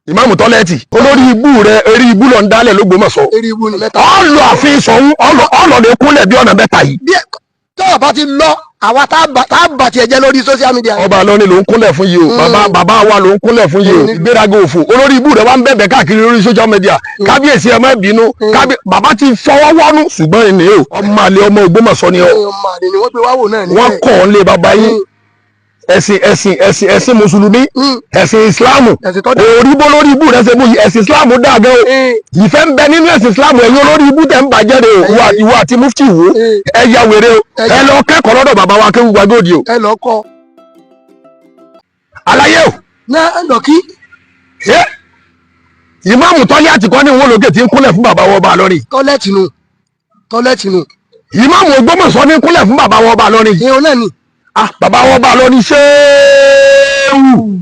Ìmáàmù tọ́lẹ́ẹ̀tì, olórí ibú rẹ, eré ibú lọ ń dálẹ̀ l'Ógbómọ̀ṣọ́. Eré ibú ni mẹ́ta. Ọ̀lọ́ àfin Ṣọ̀ún ọ̀lọ́ lè kúnlẹ̀ bí ọ̀nà mẹ́ta yìí. Bí tó o bá ti lọ, àwa tá a bà tiẹ̀ jẹ́ lórí social media. Ọba Ìlọrin ló ń kúnlẹ̀ fún yìí o, bàbá bàbá wa ló ń kúnlẹ̀ fún yìí o. Ìgbéraga òfò, olórí ibú rẹ wá ń bẹ̀bẹ̀ káàkiri lórí social media: "Kábíyèsí, ẹ má bínú." Bàbá ti fọwọ́ wọ́nú, ṣùgbọ́n ìní o, ọmọ àlè ọmọ Ògbómọ̀ṣọ́ ni ọ. Ọmọ àlè ni wọ́n gbé wá wò náà ní. Wọ́n kọ̀ ọ́ lé bàbá yín. Ẹ̀sìn ẹ̀sìn ẹ̀sìn ẹ̀sìn mùsùlùmí, ẹ̀sìn ìsìláàmù. Ẹ̀sìn tó dá. Orí bó lórí ibú rẹ ṣe mú yìí, ẹ̀sìn ìsìláàmù dáa gan o. Ìfẹ́ ń bẹ nínú ẹ̀sìn ìsìláàmù. Ẹ̀yin olórí ibú tẹ̀ ń bàjẹ́ rẹ o, ìwọ àti mufti wo, ẹ ya wèrè o. Ẹ lọ kẹ́kọ̀ọ́ lọ́dọ̀ bàbá wa Akéwùgbà Gold o. Ẹ lọ kọ́. Àlàyé o. Náà lọ kí. Ṣé ìmáàmù tọ́lé àtìkọ́ ní ìwọ́n lókè tí ń kúnlẹ̀ fún bàbá wọn ọba lọ́rin? Tọ́lẹ̀tì nù, tọ́lẹ̀tì nù. Ìmáàmù Ògbómọ̀ṣọ́ ní kúnlẹ̀ fún bàbá wọn ọba lọ́rin. Ìyẹn náà ni. Ah, bàbá wọn ọba lọ́rin, ṣéèwù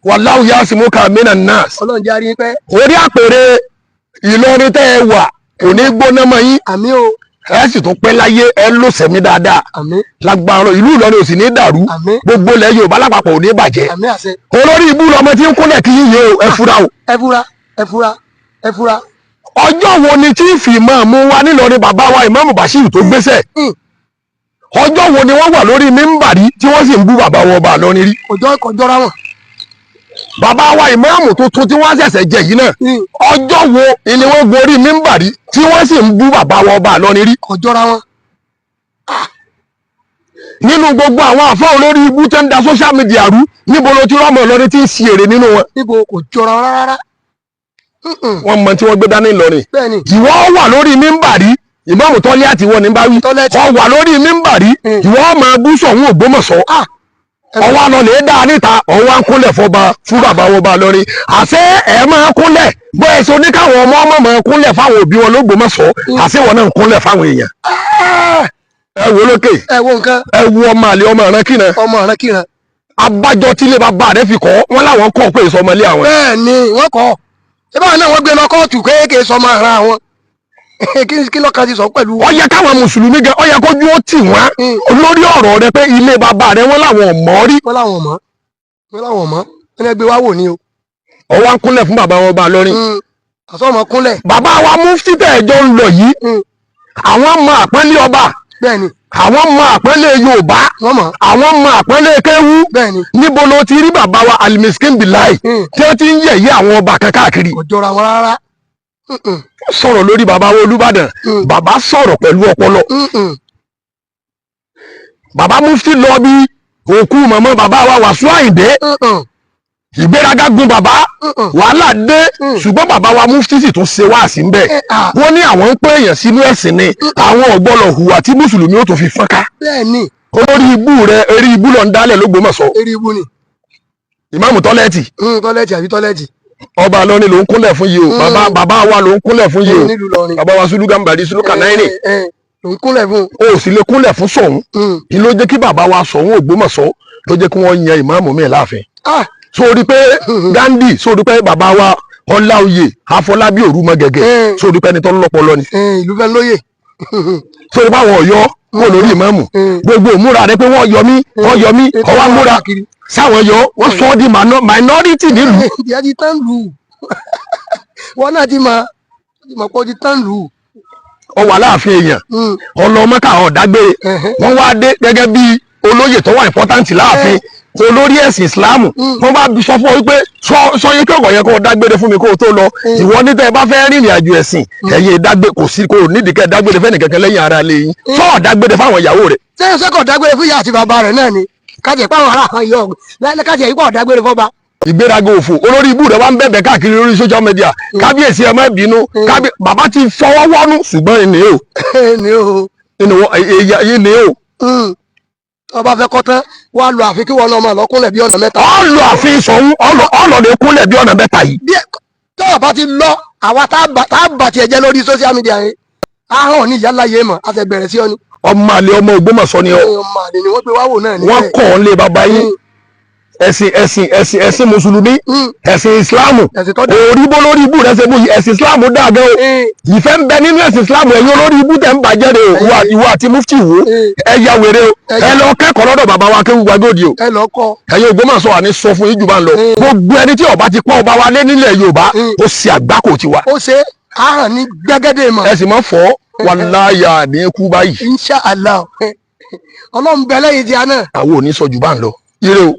wàláhù yasimuka minan nas. Ọlọ́run jẹ́ àrí pẹ́. Orí àpèrè Ìlọrin tẹ́ ẹ wà kò ní gbóná mọ́ yín. Àmín o. Ẹ sì tún pẹ́ láyé, ẹ ló sẹ̀mí dáadáa. Àmín. Lágbára, ìlú Ìlọrin ò sì ní dàrú. Àmín. Gbogbo ilẹ̀ Yorùbá lápapọ̀ ò ní bàjẹ́. Àmín àṣẹ. Olórí ibú lọmọ tí ń kúnlẹ̀ kí yíyẹ o, ẹ fura o. Ẹ fura, ẹ fura, ẹ fura. Ọjọ́ wo ni chief ìmáàmù wa nílọrin, bàbá wa Ìmáàmù Bashir tó gbéṣẹ́, ọjọ́ wo ni wọ́n wà lórí mímbàrí tí wọ́n sì ń bú bàbá wọn ọba Ìlọrin rí? Kọjọ́ kọjọ́ra wọn. Bàbá wa ìmáàmù tuntun tí wọ́n ṣẹ̀ṣẹ̀ jẹ yìí náà, ọjọ́ wo ni wọ́n gorí mímbàrí tí wọ́n sì ń bú bàbá wọn ọba Ìlọrin rí? Kọjọ́ra wọn. Nínú gbogbo àwọn àfọ olórí ibú tẹ́ ń da social media rú, níbo ló ti rọ́mọ Ìlọrin tí ń ṣi èrè nínú wọn? Níbo? Kò jọra wọn rárá. Wọ́n mọ tí wọ́n gbé dání Ìlọrin. Bẹ́ẹ̀ni. Ìwọ wà lórí mímbàrí, ìmáàmù tọ́lé àti ìwọ ní bá wí. Tọ́lẹ́tì. Ọ wà lórí mímbàrí, ìwọ máa bú Ṣọ̀ún Ògbómọ̀ṣọ́. Ọwọ́ àlọ́ lè dá níta, ọwọ́ à ń kúnlẹ̀ fọba fún bàbá wọn bá lọ́rin. Àṣé ẹ̀ máa kúnlẹ̀ bó ẹ ṣe oníkàwọn ọmọ ọmọ máa kúnlẹ̀ fáwọn òbí wọn l'Ógbómọ̀ṣọ́, àṣé wọn náà ń kúnlẹ̀ fáwọn èèyàn? Ẹ wo lókè. Ẹ wo nǹkan. Ẹ wo ọmọ àlè, ọmọ ìran kìnà. Ọmọ ọ̀ràn kíran. Abájọ tílé bàbá rẹ fi kọ́ wọn láwọn kọ́ pé ìsọmọlé àwọn. Bẹ́ẹ̀ ni wọ́n kọ́ ṣé báwọn náà wọ́n gbé lọ kóòtù kéèké sọmọ ara wọn. Kí lọ́kàn ti sọ pẹ̀lú. Ó yẹ káwọn mùsùlùmí gan, ó yẹ kójú ó tì wọ́n lórí ọ̀rọ̀ rẹ pé ilé bàbá rẹ wọn làwọn ò mọ̀ rí. Wọ́n láwọn mọ̀, wọ́n láwọn mọ̀, wọ́n ní gbé wá wò ní o. Ọwọ́ ń kúnlẹ̀ fún bàbá wọn bá lọ́rin. Àsọmọ kúnlẹ̀. Bàbá wa mufti tẹ̀ ẹjọ́ ń lọ yìí, àwọn mọ àpọ́nlé ọba. Àwọn mọ àpọ́nlé Yorùbá. Wọ́n mọ̀. Àwọn mọ àpọ́nlé kéwú. Níbo ló ti rí bàbá wa Alimiskin Bilai tí wọ́n ti ń yẹ̀yẹ́ àwọn ọba kan káàkiri? Kò jọra wọn rárá. Sọ̀rọ̀ lórí bàbá wa Olúbàdàn, bàbá sọ̀rọ̀ pẹ̀lú ọpọlọ. Bàbá mufti lọ bí òkú mọ̀mọ́ bàbá wa Wàsíù Àyìndé. Ìgbéraga gun bàbá, wàhálà dé, ṣùgbọ́n bàbá wa mufti sì tún ṣe wáàsí ń bẹ̀. Wọ́n ní àwọn ń pè èèyàn sínú ẹ̀sìn ni, àwọn ò gbọ́dọ̀ hùwà tí mùsùlùmí ó tún fi fọ́nká. Olórí ibú rẹ, eré ibú lọ ń dálẹ̀ l'Ógbómọ̀ṣọ́. Eré ibú ni. Ìmáàmù tọ́lẹ́ẹ̀tì. Tọ́lẹ́tì àbí tọ́lẹ́tì. Ọba Ìlọrin ló ń kúnlẹ̀ fún yìí o, bàbá bàbá wa ló ń kúnlẹ̀ fún yìí o. Nílùú Ìlọrin. Bàbá wa Sulu Gambari, Sulu Kanaini. Ló ń kúnlẹ̀ fún. O ò sì lè kúnlẹ̀ fún Ṣọ̀ún. Kí ló jẹ́ kí bàbá wa Ṣọ̀ún Ògbómọ̀ṣọ́ ló jẹ́ kí wọ́n yan ìmáàmù mi láàfin? Sórí pé Gandhi, sórí pé bàbá wa Ọláoyè Afọlábí Òrùmọgẹ̀gẹ̀, sórí pé ẹni tó lọ́pọlọ ni. Ìlú fẹ́ lóye. Sórí pé àwọn Ọ̀yọ́ kò lórí ìmáàmù, gbogbo òmúra rẹ pé wọ́n yọ mí, wọ́n yọ mí, ọwọ́ múra sáwọn yọ, wọ́n sọ ọ́ di minority nílùú. Ìyá ti tán lù ú, wọn náà ti mọ̀ pé ó ti tán lù ú. Ọ wà láàfin èèyàn, ọlọmọkà ọ̀dágbére, wọ́n wá dé gẹ́gẹ́ bí olóyè tó wà important láàfin, olórí ẹ̀sìn Ìsìláàmù. Wọ́n bá sọ fún ọ wípé sọ yín kí ọ̀gọ̀ yẹn kó o dágbére fún mi kó o tó lọ. Ìwọ ní tẹ́ ẹ bá fẹ́ rìnrìn àjò ẹ̀sìn, ẹ̀yin dágbé kò sí kò nídìí kẹ́ ẹ dágbére fẹ́ni kankan lẹ́yìn ara lé yín, sọ ọ̀ dágbére fáwọn ìyàwó rẹ̀. Sẹ́yìn sẹ́kọ̀ dágbére fún ìyá àti bàbá rẹ̀ náà ni, kájẹ̀ pàwọn ará àwọn yọ kájẹ̀ yípo dágbére fọ́ba. Ìgbéraga òfò, olórí ibú rẹ wá ń bẹ̀bẹ̀ káàkiri lórí social media: "Kábíyèsí, ẹ má bínú." Bàbá ti fọwọ́ wọ́nú, ṣùgbọ́n ìní o. Ní o. Ìní o. Ọba fẹ́ kọ́ tán, wàá lọ àfi kí wọn náà máa lọ kúnlẹ̀ bí ọ̀nà mẹ́ta. Ọ lọ àfin Ṣọ̀ún, ọlọ lè kúnlẹ̀ bí ọ̀nà mẹ́ta yìí. Bí tó o bá ti lọ, àwa tá a bà tiẹ̀ jẹ́ lórí social media yẹn, ahọ́n ní ìyá láyé mọ̀, a fẹ́ bẹ̀rẹ̀ sí ọ ni. Ọmọ àlè ọmọ Ògbómọ̀ṣọ́ ni ọ. Ọmọ àlè ni wọ́n gbé wá wò náà ní. Wọ́n kọ̀ ọ́ lé bàbá yín. Ẹ̀sìn, ẹ̀sìn, ẹ̀sìn, ẹ̀sìn mùsùlùmí, ẹ̀sìn ìsìláàmù. Ẹ̀sìn tó dáa. Orí bó lórí ibú rẹ ṣe bó yìí, ẹ̀sìn ìsìláàmù dáa gan o. Ìfẹ́ ń bẹ nínú ẹ̀sìn ìsìláàmù. Ẹ̀yin olórí ibú tẹ̀ ń bàjẹ́ rẹ o, ìwọ àti mufti wo, ẹ ya wèrè o. Ẹ lọ kẹ́kọ̀ọ́ lọ́dọ̀ bàbá wa Akéwùgbà Gold o. Ẹ lọ kọ́. Ẹ̀yin Ògbómọ̀ṣọ́ wà ní sọ fún yín jù bá ń lọ. Gbogbo ẹni tí ọba ti pọ́n ọba wa lé nílẹ̀ Yorùbá, ó ṣe àgbákò tiwa. Ó ṣe ahàn ní gbẹ́gẹ́dẹ́ mọ̀. Ẹ sì máa fọ́ wàláyà ní kú báyìí. Insha Allah, Ọlọ́run bẹ lẹ́yìn tí a náà. Àwọn ò ní sọ jù bá ń lọ. Ire o.